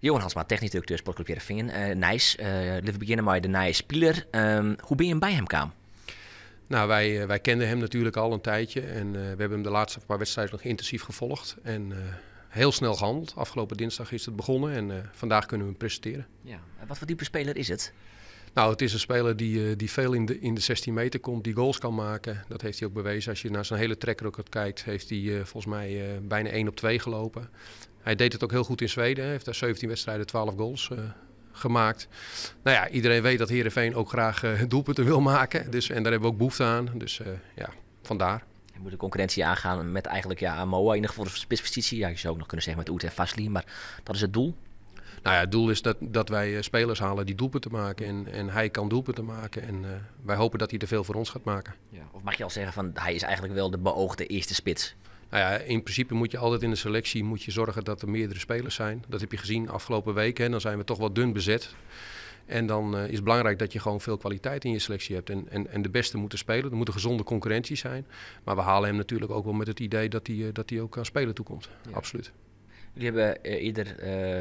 Johan Hansma, technysk direkteur Sportklup Hearrenfean. Nijs, litte we begjinne mei de nije spiler. Hoe binne jim by him kaam? Nou, wij kenden hem natuurlijk al een tijdje en we hebben hem de laatste paar wedstrijden nog intensief gevolgd. En heel snel gehandeld. Afgelopen dinsdag is het begonnen en vandaag kunnen we hem presenteren. Ja. En wat voor type speler is het? Nou, het is een speler die veel in de 16 meter komt, die goals kan maken. Dat heeft hij ook bewezen. Als je naar zijn hele track record kijkt, heeft hij volgens mij bijna 1 op 2 gelopen. Hij deed het ook heel goed in Zweden. Hij heeft daar 17 wedstrijden, 12 goals gemaakt. Nou ja, iedereen weet dat Heerenveen ook graag doelpunten wil maken. Dus, en daar hebben we ook behoefte aan. Dus ja, vandaar. Je moet de concurrentie aangaan met eigenlijk, ja, Amoah, in ieder geval de spitspositie. Ja, je zou ook nog kunnen zeggen met Oet en Fazli, maar dat is het doel. Nou ja, het doel is dat wij spelers halen die doelpunten maken. En hij kan doelpunten maken. En wij hopen dat hij er veel voor ons gaat maken. Ja, of mag je al zeggen van hij is eigenlijk wel de beoogde eerste spits? Nou ja, in principe moet je altijd in de selectie moet je zorgen dat er meerdere spelers zijn. Dat heb je gezien afgelopen weken. Hè. Dan zijn we toch wat dun bezet. En dan is het belangrijk dat je gewoon veel kwaliteit in je selectie hebt. En de beste moeten spelen. Er moet een gezonde concurrentie zijn. Maar we halen hem natuurlijk ook wel met het idee dat hij ook aan spelen toekomt. Absoluut. Jullie hebben eerder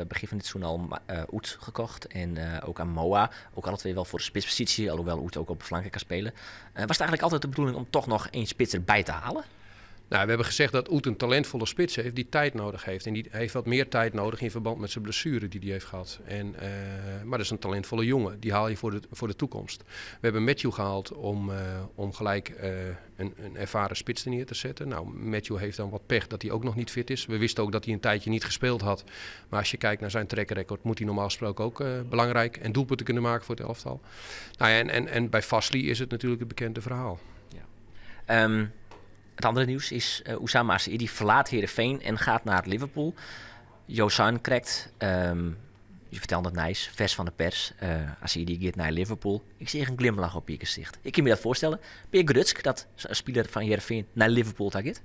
begin van dit seizoen al Oet gekocht en ook Amoah. Ook alle twee wel voor de spitspositie, alhoewel Oet ook op de flanken kan spelen. Was het eigenlijk altijd de bedoeling om toch nog één spits erbij te halen? Nou, we hebben gezegd dat Oet een talentvolle spits heeft die tijd nodig heeft. En die heeft wat meer tijd nodig in verband met zijn blessure die hij heeft gehad. Maar dat is een talentvolle jongen. Die haal je voor de toekomst. We hebben Matthew gehaald om gelijk een ervaren spits er neer te zetten. Nou, Matthew heeft dan wat pech dat hij ook nog niet fit is. We wisten ook dat hij een tijdje niet gespeeld had. Maar als je kijkt naar zijn track record, moet hij normaal gesproken ook belangrijk en doelpunten kunnen maken voor het elftal. Nou ja, en bij Fazli is het natuurlijk het bekende verhaal. Ja. Het andere nieuws is Oussama Assaidi verlaat Heerenveen en gaat naar Liverpool. Josan krijgt, je vertelde het nice, vers van de pers. Assaidi gaat naar Liverpool. Ik zie een glimlach op je gezicht. Ik kan me dat voorstellen. Ben je grutsk dat een speler van Heerenveen naar Liverpool gaat?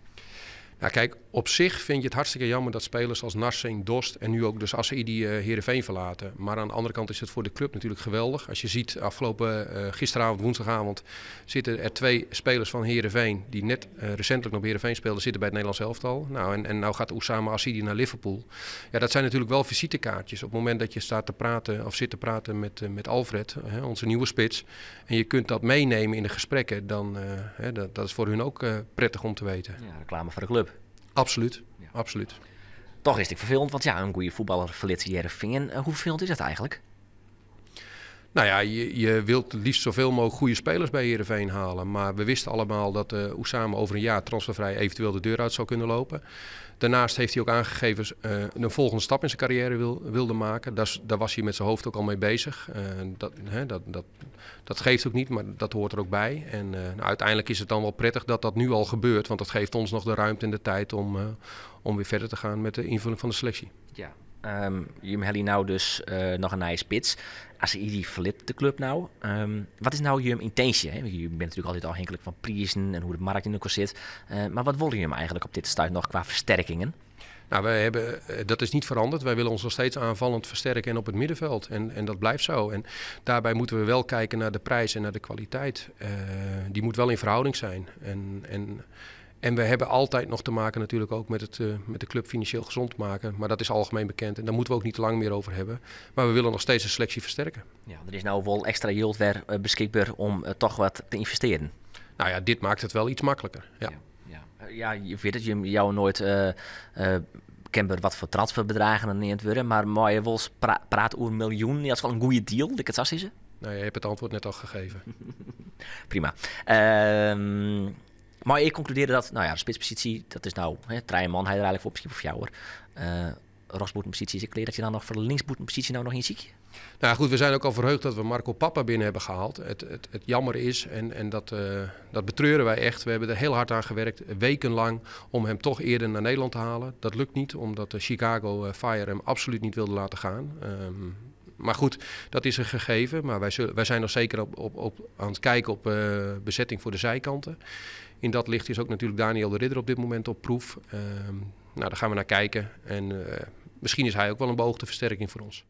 Nou kijk, op zich vind je het hartstikke jammer dat spelers als Narsingh, Dost en nu ook dus Assaidi Heerenveen verlaten. Maar aan de andere kant is het voor de club natuurlijk geweldig. Als je ziet, afgelopen gisteravond, woensdagavond, zitten er 2 spelers van Heerenveen die net recentelijk nog Heerenveen speelden, zitten bij het Nederlands elftal. Nou, en nou gaat Oussama Assaidi naar Liverpool. Ja, dat zijn natuurlijk wel visitekaartjes. Op het moment dat je staat te praten of zit te praten met Alfred, hè, onze nieuwe spits, en je kunt dat meenemen in de gesprekken, dan hè, dat is voor hun ook prettig om te weten. Ja, reclame voor de club. Absoluut, absoluut. Toch is het vervelend, want ja, een goede voetballer verliet Heerenveen. Hoe vervelend is dat eigenlijk? Nou ja, je wilt het liefst zoveel mogelijk goede spelers bij Heerenveen halen. Maar we wisten allemaal dat Oussama over een jaar transfervrij eventueel de deur uit zou kunnen lopen. Daarnaast heeft hij ook aangegeven een volgende stap in zijn carrière wilde maken. Daar was hij met zijn hoofd ook al mee bezig. Dat geeft ook niet, maar dat hoort er ook bij. En uiteindelijk is het dan wel prettig dat dat nu al gebeurt. Want dat geeft ons nog de ruimte en de tijd om weer verder te gaan met de invulling van de selectie. Ja. Jim Helly nou dus nog een nieuwe spits. Assaidi verliet de club nou. Wat is nou je intentie? Hè? Je bent natuurlijk altijd afhankelijk van prijzen en hoe de markt in elkaar zit. Maar wat willen jullie eigenlijk op dit start nog qua versterkingen? Nou, wij hebben, dat is niet veranderd. Wij willen ons nog steeds aanvallend versterken en op het middenveld. En dat blijft zo. En daarbij moeten we wel kijken naar de prijs en naar de kwaliteit. Die moet wel in verhouding zijn. En we hebben altijd nog te maken natuurlijk ook met de club financieel gezond maken. Maar dat is algemeen bekend en daar moeten we ook niet te lang meer over hebben. Maar we willen nog steeds de selectie versterken. Ja, er is nou wel extra yield weer beschikbaar om toch wat te investeren. Nou ja, dit maakt het wel iets makkelijker. Ja. Ja, ja. Ja, je weet het, je, jou nooit kenbaar wat voor transferbedragen er neemt worden. Maar mooie Wols praat over een miljoen. Ja, dat is wel een goede deal, dat ik het zo zeggen. Nou, je hebt het antwoord net al gegeven. Prima. Maar ik concludeerde dat, nou ja, de spitspositie, dat is nou, hè, drie man, hij er eigenlijk voor misschien voor jou hoor. Rechtsbuitenpositie is ik leer dat je dan nog voor de linksbuitenpositie nou nog in ziet. Nou goed, we zijn ook al verheugd dat we Marco Pappa binnen hebben gehaald. Het jammer is, en dat betreuren wij echt. We hebben er heel hard aan gewerkt, wekenlang, om hem toch eerder naar Nederland te halen. Dat lukt niet, omdat de Chicago Fire hem absoluut niet wilde laten gaan. Maar goed, dat is een gegeven. Maar wij zijn nog zeker aan het kijken op bezetting voor de zijkanten. In dat licht is ook natuurlijk Daniel de Ridder op dit moment op proef. Daar gaan we naar kijken. En misschien is hij ook wel een beoogde versterking voor ons.